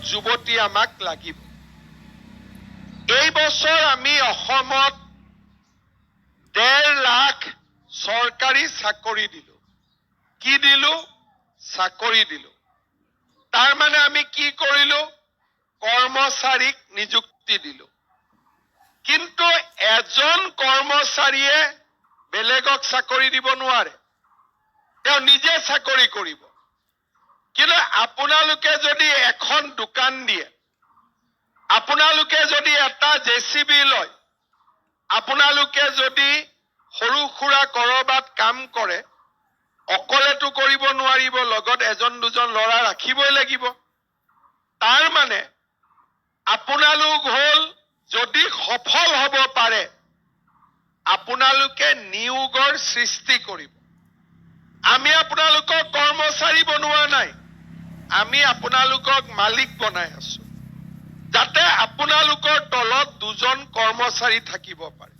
যুৱতী আমাক লাগিব। এই বছৰ আমি অসমত 1.5 লাখ চৰকাৰী চাকৰি দিলো। কি দিলো? চাকৰি দিলো। তাৰ মানে আমি কি কৰিলো? কৰ্মচাৰীক নিযুক্তি দিলো। কিন্তু এজন কৰ্মচাৰীয়ে বেলেগক চাকৰি দিব নোৱাৰে, তেওঁ নিজে চাকৰি কৰিব। কিন্তু আপোনালোকে যদি এখন দোকান দিয়ে, আপোনালোকে যদি এটা জেচিবি লয়, আপোনালোকে যদি সৰু সুৰা কৰবাত কাম কৰে, অকলেতো কৰিব নোৱাৰিব, লগত এজন দুজন ল'ৰা ৰাখিবই লাগিব। তাৰ মানে আপোনালোক হ'ল যদি সফল হ'ব পাৰে, আপোনালোকে নিয়োগৰ সৃষ্টি কৰিব। আমি আপোনালোকক কৰ্মচাৰী বনোৱা নাই, আমি আপোনালোকক মালিক বনাই আছো, যাতে আপোনালোকৰ তলত দুজন কৰ্মচাৰী থাকিব পাৰে।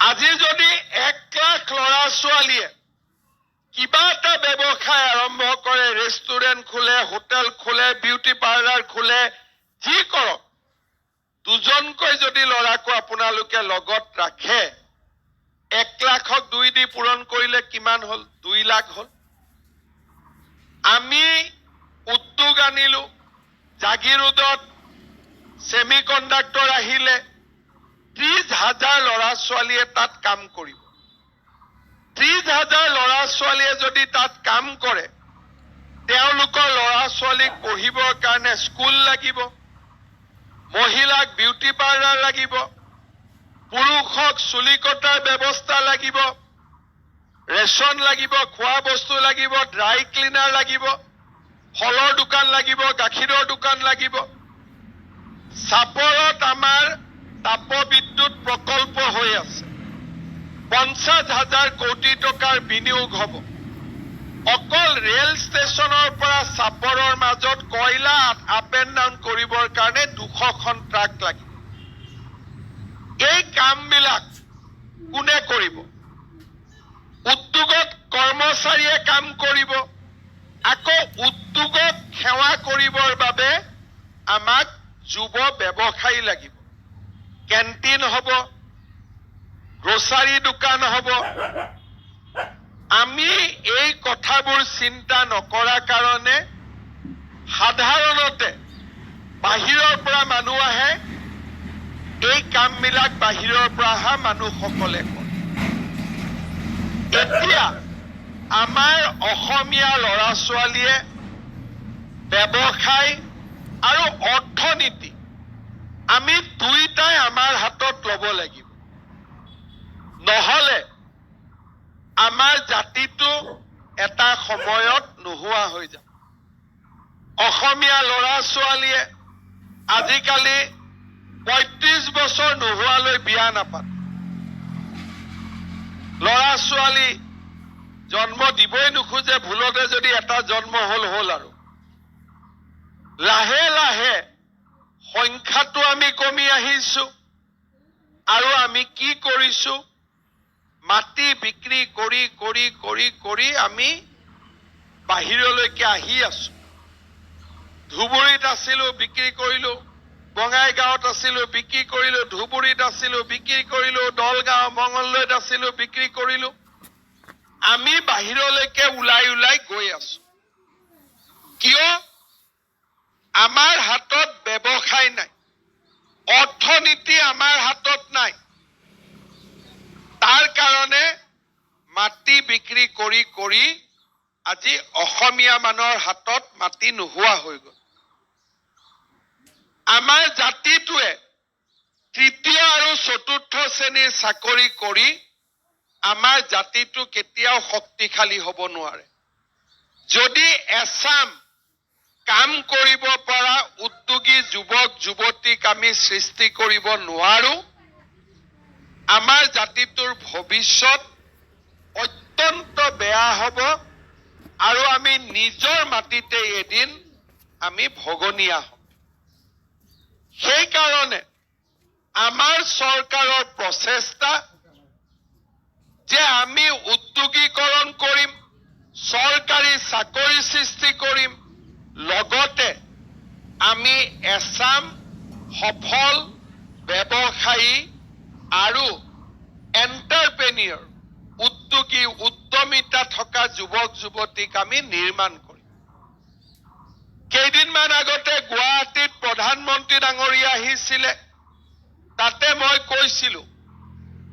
আজি যদি 1 লাখ ল'ৰা ছোৱালীয়ে কিবা এটা ব্যৱসায় আৰম্ভ কৰে, ৰেষ্টুৰেণ্ট খোলে, হোটেল খোলে, বিউটি পাৰ্লাৰ খোলে, যি কৰক, দুজনকৈ যদি ল'ৰাকো আপোনালোকে লগত ৰাখে, 1 লাখক দুই দি পূৰণ কৰিলে কিমান হ'ল? 2 লাখ হ'ল। আমি উদ্যোগ আনিলো। জাগিৰোডত ছেমি কণ্ডাক্টৰ আহিলে 30 হাজাৰ ল'ৰা ছোৱালীয়ে তাত কাম কৰিব। 30 হাজাৰ ল'ৰা ছোৱালীয়ে যদি তাত কাম কৰে, তেওঁলোকৰ ল'ৰা ছোৱালীক পঢ়িবৰ কাৰণে স্কুল লাগিব, মহিলাক বিউটি পাৰ্লাৰ লাগিব, পুৰুষক চুলি কটাৰ ব্যৱস্থা লাগিব, ৰেচন লাগিব, খোৱা বস্তু লাগিব, ড্ৰাই ক্লিনাৰ লাগিব, ফলৰ দোকান লাগিব, গাখীৰৰ দোকান লাগিব। চাপৰত আমাৰ তাপবিদ্যুৎ প্ৰকল্প হৈ আছে। 50 হাজাৰ কোটি টকাৰ বিনিয়োগ হ'ব। অকল ৰেল ষ্টেচনৰ পৰা চাপৰৰ মাজত কয়লা আপ এণ্ড ডাউন কৰিবৰ কাৰণে 200খন ট্ৰাক লাগিব। এই কামবিলাক কোনে কৰিব? উদ্যোগত কৰ্মচাৰীয়ে কাম কৰিব। আকৌ উদ্যোগক সেৱা কৰিবৰ বাবে আমাক যুৱ ব্যৱসায়ী লাগিব। কেণ্টিন হ'ব, গ্ৰচাৰী দোকান হ'ব। আমি এই কথাবোৰ চিন্তা নকৰাৰ কাৰণে সাধাৰণতে বাহিৰৰ পৰা মানুহ আহে, এই কামবিলাক বাহিৰৰ পৰা অহা মানুহসকলে কৰে। এতিয়া আমাৰ অসমীয়া ল'ৰা ছোৱালীয়ে ব্যৱসায় আৰু অৰ্থনীতি আমি দুইটাই আমাৰ হাতত ল'ব লাগিব। নহলে আমাৰ জাতিটো এটা সময়ত নোহোৱা হৈ যাব। অসমীয়া ল'ৰা ছোৱালীয়ে আজিকালি 35 বছৰ নোহোৱালৈ বিয়া নাপাতে। ল'ৰা ছোৱালী জন্ম দিবই নোখোজে। ভুলতে যদি এটা জন্ম হ'ল, হ'ল আৰু। লাহে লাহে সংখ্যাটো আমি কমি আহিছো। আৰু আমি কি কৰিছো? মাটি বিক্ৰী কৰি কৰি কৰি কৰি আমি বাহিৰলৈকে আহি আছো। ধুবুৰীত আছিলো, বিক্ৰী কৰিলো। বঙাইগাঁৱত আছিলো, বিক্ৰী কৰিলো। ধুবুৰীত আছিলো, বিক্ৰী কৰিলো। দলগাঁও, মঙলদৈত আছিলো, বিক্ৰী কৰিলো। আমি বাহিৰলৈকে ওলাই ওলাই গৈ আছো। কিয়? আমাৰ হাতত ব্যৱসায় নাই, অৰ্থনীতি আমাৰ হাতত নাই। তাৰ কাৰণে মাটি বিক্ৰী কৰি কৰি আজি অসমীয়া মানুহৰ হাতত মাটি নোহোৱা হৈ গ'ল। আমাৰ জাতিটোৱে তৃতীয় আৰু চতুৰ্থ শ্ৰেণীৰ চাকৰি কৰি আমাৰ জাতিটো কেতিয়াও শক্তিশালী হ'ব নোৱাৰে। যদি এচাম কাম কৰিব পৰা উদ্যোগী যুৱক যুৱতীক আমি সৃষ্টি কৰিব নোৱাৰো, আমাৰ জাতিটোৰ ভৱিষ্যত অত্যন্ত বেয়া হ'ব আৰু আমি নিজৰ মাটিতে এদিন আমি ভগনীয়া হ'ম। সেইকাৰণে আমাৰ চৰকাৰৰ প্ৰচেষ্টা যে আমি উদ্যোগীকৰণ কৰিম, চৰকাৰী চাকৰি সৃষ্টি কৰিম, লগতে আমি এচাম সফল ব্যৱসায়ী আৰু এণ্টাৰপ্ৰেনিয়ৰ, উদ্যোগী, উদ্যমিতা থকা যুৱক যুৱতীক আমি নিৰ্মাণ কৰিম। কেইদিনমান আগতে গুৱাহাটীত প্ৰধানমন্ত্ৰী ডাঙৰীয়া আহিছিলে, তাতে মই কৈছিলো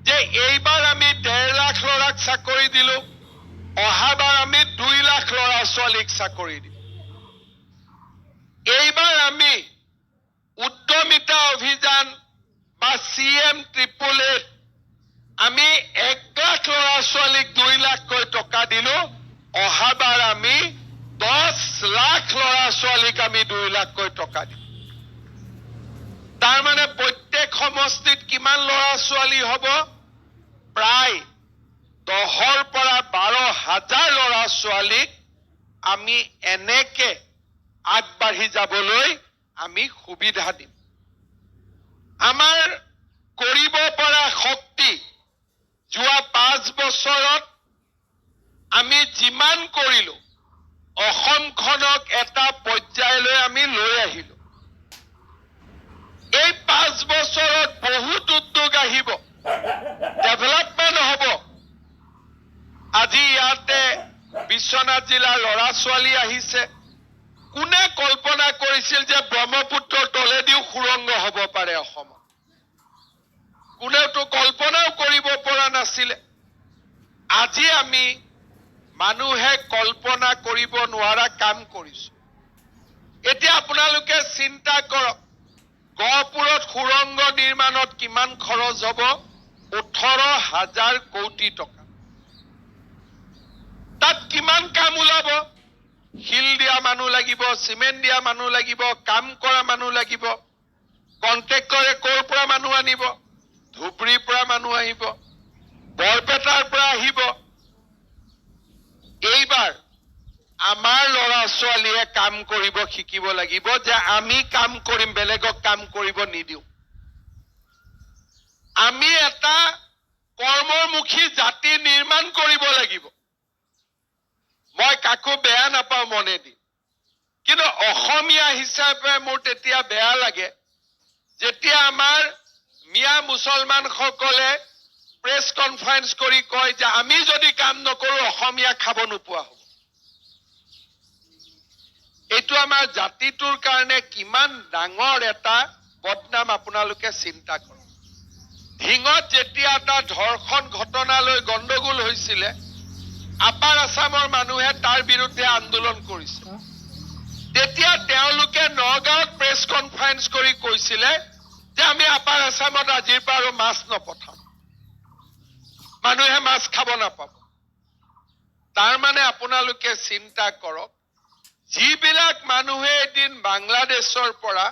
যে এইবাৰ আমি 1.5 লাখ ল'ৰাক চাকৰি দিলো, অহাবাৰ আমি 2 লাখ ল'ৰা ছোৱালীক চাকৰি দিম। এইবাৰ আমি উদ্যমিতা অভিযান বা CM 888 আমি 1 লাখ ল'ৰা ছোৱালীক 2 লাখকৈ টকা দিলো, অহাবাৰ আমি 10 লাখ ল'ৰা ছোৱালীক আমি 2 লাখকৈ টকা দিম। তাৰমানে প্ৰত্যেক সমষ্টিত কিমান ল'ৰা ছোৱালী হ'ব? প্ৰায় 10ৰ পৰা 12 হাজাৰ ল'ৰা ছোৱালীক আমি এনেকে আগবাঢ়ি যাবলৈ আমি সুবিধা দিম। আমাৰ কৰিব পৰা শক্তি যোৱা 5 বছৰত আমি যিমান কৰিলো, অসমখনক এটা পৰ্যায়লৈ আমি লৈ আহিলো। এই 5 বছৰত বহুত উদ্যোগ আহিব, ডেভেলপমেণ্ট হ'ব। আজি ইয়াতে বিশ্বনাথ জিলাৰ ল'ৰা ছোৱালী আহিছে। কোনে কল্পনা কৰিছিল যে ব্ৰহ্মপুত্ৰৰ তলেদিও সুৰংগ হ'ব পাৰে অসমত? কোনেওতো কল্পনাও কৰিব পৰা নাছিলে। আজি আমি মানুহে কল্পনা কৰিব নোৱাৰা কাম কৰিছো। এতিয়া আপোনালোকে চিন্তা কৰক, গহপুৰত সুৰংগ নিৰ্মাণত কিমান খৰচ হ'ব? 18,000 কোটি টকা। তাত কিমান কাম ওলাব? শিল দিয়া মানুহ লাগিব, চিমেণ্ট দিয়া মানুহ লাগিব, কাম কৰা মানুহ লাগিব, কণ্ট্ৰেক্টৰে ক'ৰ পৰা মানুহ আনিব? ধুবুৰীৰ পৰা মানুহ আহিব, বৰপেটাৰ পৰা আহিব। এইবাৰ আমাৰ ল'ৰা ছোৱালীয়ে কাম কৰিব শিকিব লাগিব যে আমি কাম কৰিম, বেলেগক কাম কৰিব নিদিওঁ। আমি এটা কৰ্মমুখী জাতি নিৰ্মাণ কৰিব লাগিব। মই কাকো বেয়া নাপাওঁ মনেদি, কিন্তু অসমীয়া হিচাপে মোৰ তেতিয়া বেয়া লাগে যেতিয়া আমাৰ মিয়া মুছলমানসকলে প্ৰেছ কনফাৰেন্স কৰি কয় যে আমি যদি কাম নকৰো অসমীয়া খাব নোপোৱা হ'ব। এইটো আমাৰ জাতিটোৰ কাৰণে কিমান ডাঙৰ এটা বদনাম আপোনালোকে চিন্তা কৰক। ঢিঙত যেতিয়া এটা ধৰ্ষণ ঘটনালৈ গণ্ডগোল হৈছিলে, আপাৰ আছামৰ মানুহে তাৰ বিৰুদ্ধে আন্দোলন কৰিছে। তেতিয়া তেওঁলোকে নগাঁৱত প্ৰেছ কনফাৰেন্স কৰি কৈছিলে যে আমি আপাৰ আছামত আজিৰ পৰা আৰু মাছ নপঠাম, মানুহে মাছ খাব নাপাব। তাৰমানে আপোনালোকে চিন্তা কৰক, যিবিলাক মানুহে এদিন বাংলাদেশৰ পৰা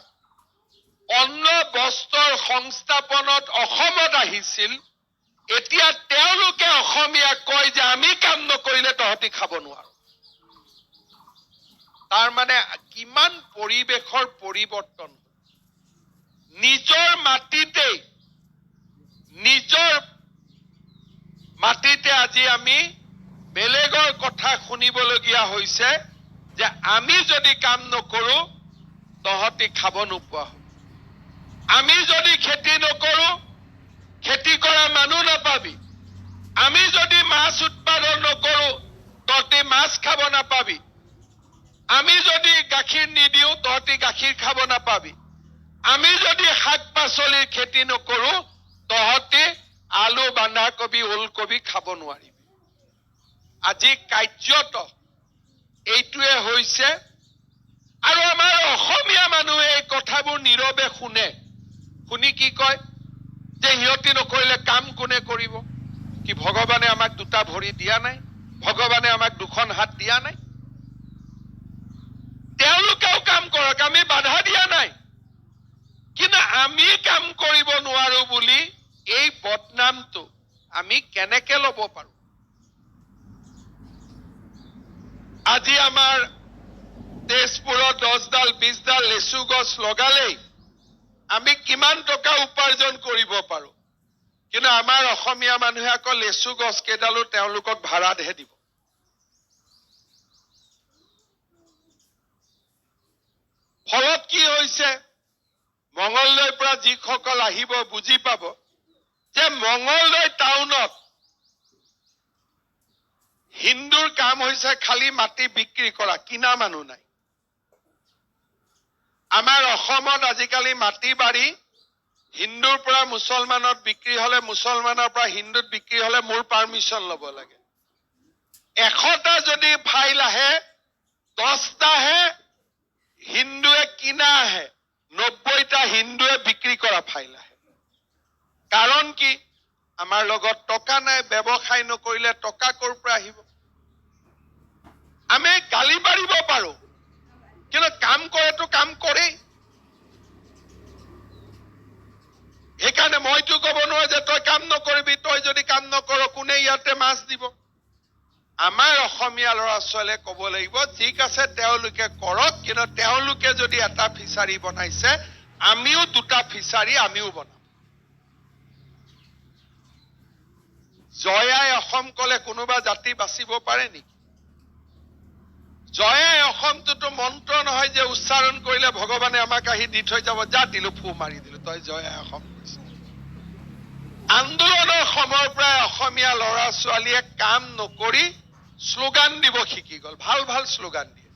অন্ন বস্ত্ৰৰ সংস্থাপনত অসমত আহিছিল, এতিয়া তেওঁলোকে অসমীয়াক কয় যে আমি কাম নকৰিলে তহঁতি খাব নোৱাৰ। তাৰমানে কিমান পৰিৱেশৰ পৰিৱৰ্তন। নিজৰ মাটিতে আজি আমি বেলেগৰ কথা শুনিবলগীয়া হৈছে যে আমি যদি কাম নকৰো তহঁতি খাব নোপোৱা হ'ব, আমি যদি খেতি নকৰো খেতি কৰা মানুহ নাপাবি, আমি যদি মাছ উৎপাদন নকৰো তহঁতি মাছ খাব নাপাবি, আমি যদি গাখীৰ নিদিওঁ তহঁতি গাখীৰ খাব নাপাবি, আমি যদি শাক পাচলিৰ খেতি নকৰো তহঁতি আলু, বন্ধাকবি, ওলকবি খাব নোৱাৰিবি। আজি কাৰ্যত এইটোৱে হৈছে। আৰু আমাৰ অসমীয়া মানুহে এই কথাবোৰ নীৰৱে শুনে, শুনি কি কয় যে সিহঁতি নকৰিলে কাম কোনে কৰিব? কি ভগৱানে আমাক দুটা ভৰি দিয়া নাই? ভগৱানে আমাক দুখন হাত দিয়া নাই? তেওঁলোকেও কাম কৰক, আমি বাধা দিয়া নাই, কিন্তু আমি কাম কৰিব নোৱাৰো বুলি এই বদনামটো আমি কেনেকে ল'ব পাৰো? আজি আমাৰ তেজপুৰত 10ডাল 20ডাল লেচু গছ লগালেই আমি কিমান টকা উপাৰ্জন কৰিব পাৰো, কিন্তু আমাৰ অসমীয়া মানুহে আকৌ লেচু গছ কেইডালো তেওঁলোকক ভাড়াতহে দিব। ফলত কি হৈছে, মঙলদৈৰ পৰা যিসকল আহিব বুজি পাব যে মঙলদৈ টাউনত হিন্দুৰ কাম হৈছে খালী মাটি বিক্ৰী কৰা, কিনা মানুহ নাই। আমাৰ অসমত আজিকালি মাটি বাৰী হিন্দুৰ পৰা মুছলমানত বিক্ৰী হলে, মুছলমানৰ পৰা হিন্দুত বিক্ৰী হলে মোৰ পাৰ্মিশ্যন ল'ব লাগে। 100টা যদি ফাইল আহে, 10টাহে হিন্দুৱে কিনা আহে, 90টা হিন্দুৱে বিক্ৰী কৰা ফাইল আহে। কাৰণ কি? আমাৰ লগত টকা নাই, ব্যৱসায় নকৰিলে টকা ক'ৰ পৰা আহিব? আমি গালি পাৰিব পাৰো, কিন্তু কাম কৰেতো কাম কৰেই। সেইকাৰণে মইতো ক'ব নোৱাৰো যে তই কাম নকৰিবি, তই যদি কাম নকৰ কোনে ইয়াতে মাছ দিব? আমাৰ অসমীয়া ল'ৰা ছোৱালীয়ে ক'ব লাগিব, ঠিক আছে তেওঁলোকে কৰক, কিন্তু তেওঁলোকে যদি এটা ফিচাৰী বনাইছে, আমিও দুটা ফিচাৰী আমিও বনাম। জয়াই অসম ক'লে কোনোবা জাতি বাচিব পাৰে নেকি? জয়াই অসমটোতো মন্ত্ৰ নহয় যে উচ্চাৰণ কৰিলে ভগৱানে আমাক আহি দি থৈ যাব, যা দিলো ফু মাৰি দিলো, তই জয়াই অসম কৈছ। আন্দোলনৰ সময়ৰ পৰাই অসমীয়া ল'ৰা ছোৱালীয়ে কাম নকৰি শ্লোগান দিব শিকি গ'ল, ভাল ভাল শ্লোগান দিয়ে।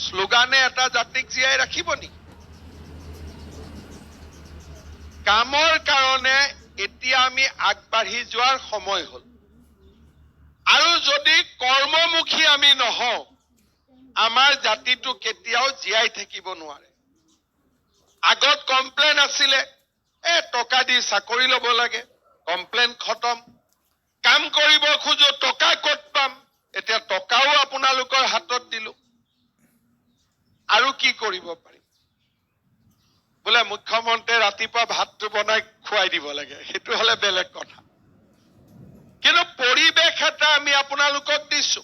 শ্লোগানে এটা জাতিক জীয়াই ৰাখিব নেকি? কামৰ কাৰণে এতিয়া আমি আগবাঢ়ি যোৱাৰ সময় হ'ল। আৰু যদি কৰ্মমুখী আমি নহওঁ, আমাৰ জাতিটো কেতিয়াও জীয়াই থাকিব নোৱাৰে। আগত কমপ্লেইন আছিলে, টকা দি চাকৰি ল'ব লাগে, কমপ্লেইন খতম। কাম কৰিব খোজো, টকা ক'ত পাম? এতিয়া টকাও আপোনালোকৰ হাতত দিলো, আৰু কি কৰিব পাৰিম? বোলে মুখ্যমন্ত্ৰীয়ে ৰাতিপুৱা ভাতটো বনাই খুৱাই দিব লাগে, সেইটো হ'লে বেলেগ কথা। কিন্তু পৰিৱেশ এটা আমি আপোনালোকক দিছো।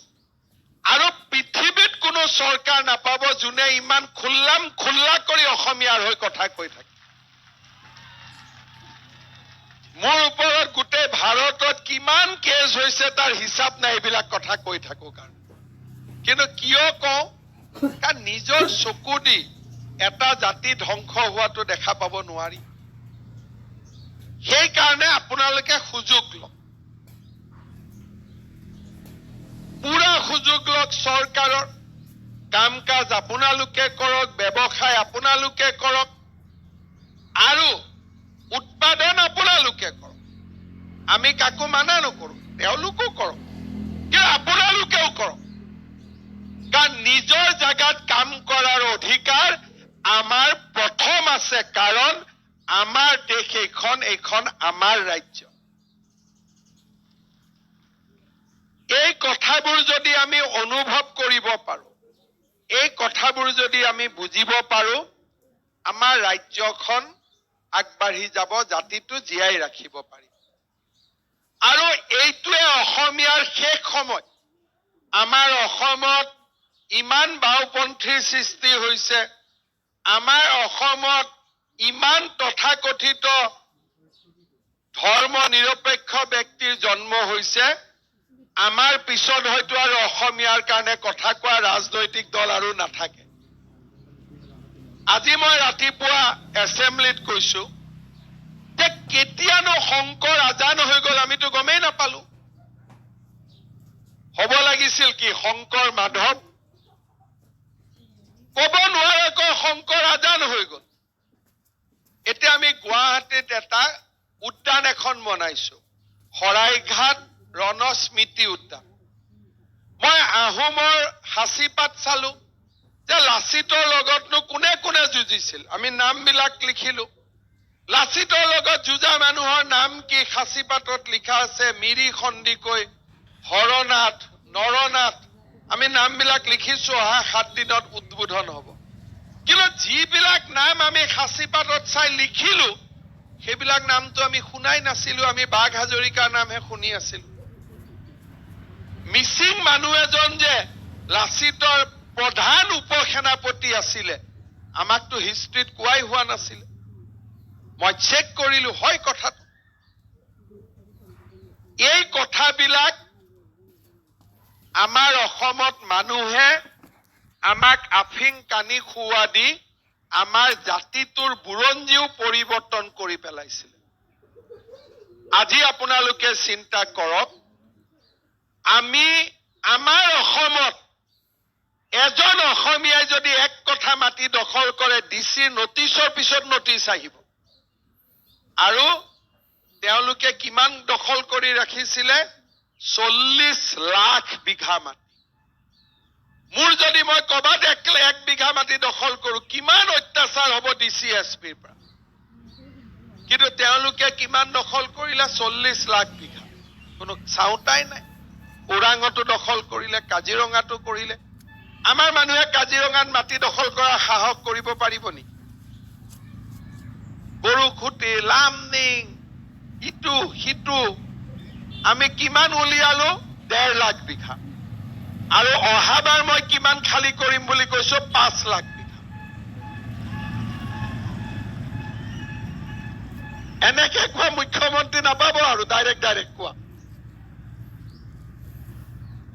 আৰু পৃথিৱীত কোনো চৰকাৰ নাপাব যোনে ইমান খোল্লাম খোল্লা কৰি অসমীয়াৰ হৈ কথা কৈ থাকে। মোৰ ওপৰত গোটেই ভাৰতত কিমান কেছ হৈছে তাৰ হিচাপ নাই, এইবিলাক কথা কৈ থাকো কাৰণে। কিন্তু কিয় কওঁ? কাৰণ নিজৰ চকু দি এটা জাতি ধ্বংস হোৱাটো দেখা পাব নোৱাৰি। সেইকাৰণে আপোনালোকে সুযোগ লওক, পুৰা সুযোগ লওক। চৰকাৰৰ কাম কাজ আপোনালোকে কৰক, ব্যৱসায় আপোনালোকে কৰক, আৰু উৎপাদন আপোনালোকে কৰক। আমি কাকো মানা নকৰো, তেওঁলোকো কৰক, কিন্তু আপোনালোকেও কৰক। কাৰণ নিজৰ জাগাত কাম কৰাৰ অধিকাৰ আমাৰ প্ৰথম আছে, কাৰণ আমাৰ দেশ এইখন, এইখন আমাৰ ৰাজ্য। এই কথাবোৰ যদি আমি অনুভৱ কৰিব পাৰো, এই কথাবোৰ যদি আমি বুজিব পাৰো, আমাৰ ৰাজ্যখন আগবাঢ়ি যাব, জাতিটো জীয়াই ৰাখিব পাৰিম। আৰু এইটোৱে অসমীয়াৰ শেষ সময়। আমাৰ অসমত ইমান বাওঁপন্থীৰ সৃষ্টি হৈছে, আমাৰ অসমত ইমান তথাকথিত ধৰ্ম নিৰপেক্ষ ব্যক্তিৰ জন্ম হৈছে, আমাৰ পিছত হয়তো আৰু অসমীয়াৰ কাৰণে কথা কোৱা ৰাজনৈতিক দল আৰু নাথাকে। আজি মই ৰাতিপুৱা এছেম্বলিত কৈছো যে কেতিয়ানো শংকৰ আজান হৈ গ'ল আমিতো গমেই নাপালো। হ'ব লাগিছিল কি শংকৰ মাধৱ, ক'ব নোৱাৰাকৈ শংকৰ আজান হৈ গ'ল। এতিয়া আমি গুৱাহাটীত এটা উদ্যান এখন বনাইছো, শৰাইঘাট ৰণস্মৃতি উদ্যান। মই আহোমৰ সাঁচিপাত চালো যে লাচিতৰ লগতনো কোনে কোনে যুঁজিছিল, আমি নামবিলাক লিখিলো। লাচিতৰ লগত যুঁজা মানুহৰ নাম কি সাঁচিপাতত লিখা আছে, মিৰি সন্দিকৈ, হৰনাথ, নৰনাথ, আমি নামবিলাক লিখিছো। অহা 7 দিনত উদ্বোধন হ'ব। কিন্তু যিবিলাক নাম আমি সাঁচিপাতত চাই লিখিলো, সেইবিলাক নামটো আমি শুনাই নাছিলো, আমি বাঘ হাজৰিকাৰ নামহে শুনি আছিলো। মিচিং মানুহ এজন যে লাচিতৰ প্ৰধান উপসেনাপতি আছিলে, আমাকতো হিষ্ট্ৰীত কোৱাই হোৱা নাছিলে। মই চেক কৰিলো, হয় কথাটো। এই কথাবিলাক আমাৰ অসমত মানুহে আমাক আফিং কানি খুওৱা দি আমাৰ জাতিটোৰ বুৰঞ্জীও পৰিৱৰ্তন কৰি পেলাইছিলে। আজি আপোনালোকে চিন্তা কৰক, আমি আমাৰ অসমত এজন অসমীয়াই যদি এক কথা মাটি দখল কৰে, ডি চিৰ নটিচৰ পিছত নটিচ আহিব। আৰু তেওঁলোকে কিমান দখল কৰি ৰাখিছিলে? 40 লাখ বিঘা মাটি। মোৰ যদি মই ক'ৰবাত এক বিঘা মাটি দখল কৰো, কিমান অত্যাচাৰ হ'ব ডি চি এছ পিৰ পৰা। কিন্তু তেওঁলোকে কিমান দখল কৰিলে? 40 লাখ বিঘা। কোনো চাওঁতাই নাই। ওৰাঙতো দখল কৰিলে, কাজিৰঙাতো কৰিলে। আমাৰ মানুহে কাজিৰঙাত মাটি দখল কৰাৰ সাহস কৰিব পাৰিব নেকি? গৰুখুঁটি, লামডিং, ইটো সিটো আমি কিমান উলিয়ালো? 1.5 লাখ বিঘা। আৰু অহাবাৰ মই কিমান খালী কৰিম বুলি কৈছো? 5 লাখ বিঘা। এনেকে কোৱা মুখ্যমন্ত্ৰী নাপাব আৰু ডাইৰেক্ট ডাইৰেক্ট কোৱা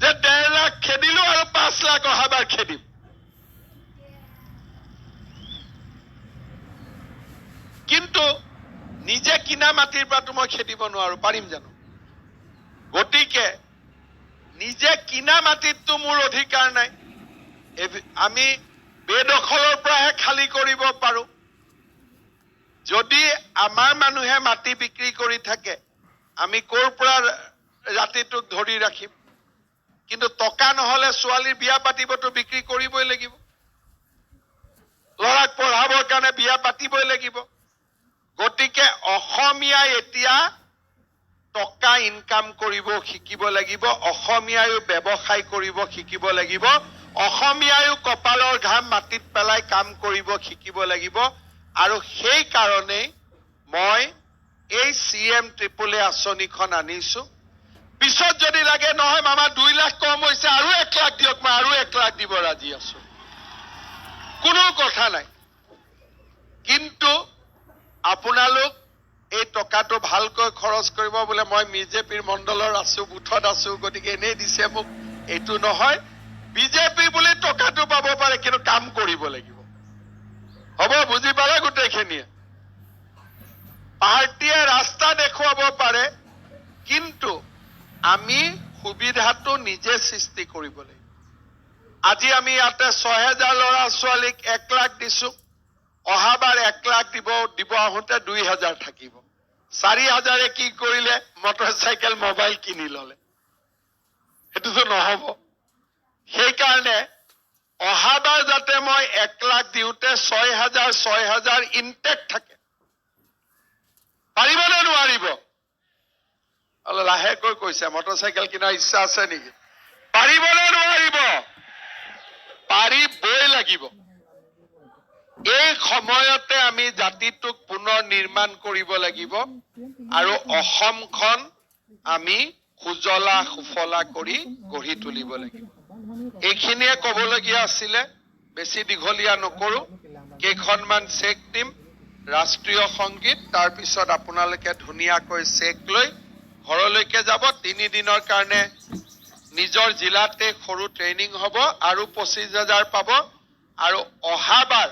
যে 1.5 লাখ খেদিলো আৰু 5 লাখ অহাবাৰ খেদিম। কিন্তু নিজে কিনা মাটিৰ পৰাতো মই খেদিব নোৱাৰো, পাৰিম জানো? গতিকে নিজে কিনা মাটিততো মোৰ অধিকাৰ নাই, আমি বেদখলৰ পৰাহে খালী কৰিব পাৰো। যদি আমাৰ মানুহে মাটি বিক্ৰী কৰি থাকে, আমি ক'ৰ পৰা ৰাতিটোক ধৰি ৰাখিম? কিন্তু টকা নহ'লে ছোৱালীৰ বিয়া পাতিবতো বিক্ৰী কৰিবই লাগিব, ল'ৰাক পঢ়াবৰ কাৰণে বিয়া পাতিবই লাগিব। গতিকে অসমীয়াই এতিয়া টকা ইনকাম কৰিব শিকিব লাগিব, অসমীয়াইও ব্যৱসায় কৰিব শিকিব লাগিব, অসমীয়াইও কপালৰ ঘাম মাটিত পেলাই কাম কৰিব শিকিব লাগিব। আৰু সেইকাৰণেই মই এই চি এম ট্ৰিপল এ আঁচনিখন আনিছো। পিছত যদি লাগে নহয় মামা 2 লাখ কম হৈছে আৰু 1 লাখ দিয়ক, মই আৰু 1 লাখ দিব ৰাজি আছো, কোনো কথা নাই। কিন্তু আপোনালোক এই টকাটো ভালকৈ খৰচ কৰিব। বোলে মই বিজেপিৰ মণ্ডলৰ আছো, বুথত আছো, গতিকে এনেই দিছে মোক, এইটো নহয়। বিজেপি বুলি টকাটো পাব পাৰে, কিন্তু কাম কৰিব লাগিব। হ'ব, বুজি পালে গোটেইখিনিয়ে? পাৰ্টীয়ে ৰাস্তা দেখুৱাব পাৰে, কিন্তু আমি সুবিধাটো নিজে সৃষ্টি কৰিব লাগিব। আজি আমি ইয়াতে 6000 ল'ৰা ছোৱালীক 1 লাখ দিছো, অহাবাৰ 1 লাখ দিব আহোঁতে 2000 থাকিব। 4000 কি কৰিলে? মটৰ চাইকেল, মোবাইল কিনি ললে। সেইটোতো নহ'ব। সেইকাৰণে অহাবাৰ যাতে মই 1 লাখ দিওঁতে 6000 6000 ইনটেক্ট থাকে, পাৰিব নে নোৱাৰিব? অলপ লাহেকৈ কৈছে, মটৰ চাইকেল কিনাৰ ইচ্ছা আছে নেকি? পাৰিব নে নোৱাৰিব? পাৰিবই লাগিব। এই সময়তে আমি জাতিটোক পুনৰ নিৰ্মাণ কৰিব লাগিব আৰু অসমখন আমি সুজলা সুফলা কৰি গঢ়ি তুলিব লাগিব। এইখিনিয়ে ক'বলগীয়া আছিলে, বেছি দীঘলীয়া নকৰো। কেইখনমান চেক দিম, ৰাষ্ট্ৰীয় সংগীত, তাৰপিছত আপোনালোকে ধুনীয়াকৈ চেক লৈ ঘৰলৈকে যাব। 3 দিনৰ কাৰণে নিজৰ জিলাতে সৰু ট্ৰেইনিং হ'ব আৰু 25,000 পাব। আৰু অহাবাৰ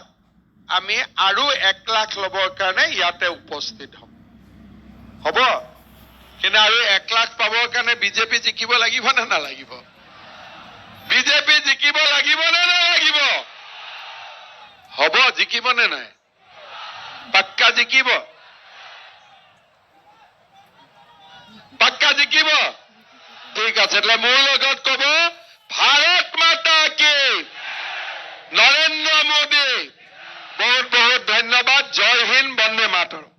আমি আৰু 1 লাখ ল'বৰ কাৰণে ইয়াতে উপস্থিত হ'ম। হ'ব? কিন্তু আৰু 1 লাখ পাবৰ কাৰণে বিজেপি জিকিব লাগিব নে নালাগিব? বিজেপি জিকিব লাগিব নে নালাগিব? হ'ব, জিকিব নে নাই? পাক্কা জিকিব, পাক্কা জিকিব। ঠিক আছে, তেতিয়াহ'লে মোৰ লগত ক'ব ভাৰত মাতা কি, নৰেন্দ্ৰ মোদী। বহুত বহুত ধন্যবাদ। জয় হিন্দ, বন্দে মাতৰম।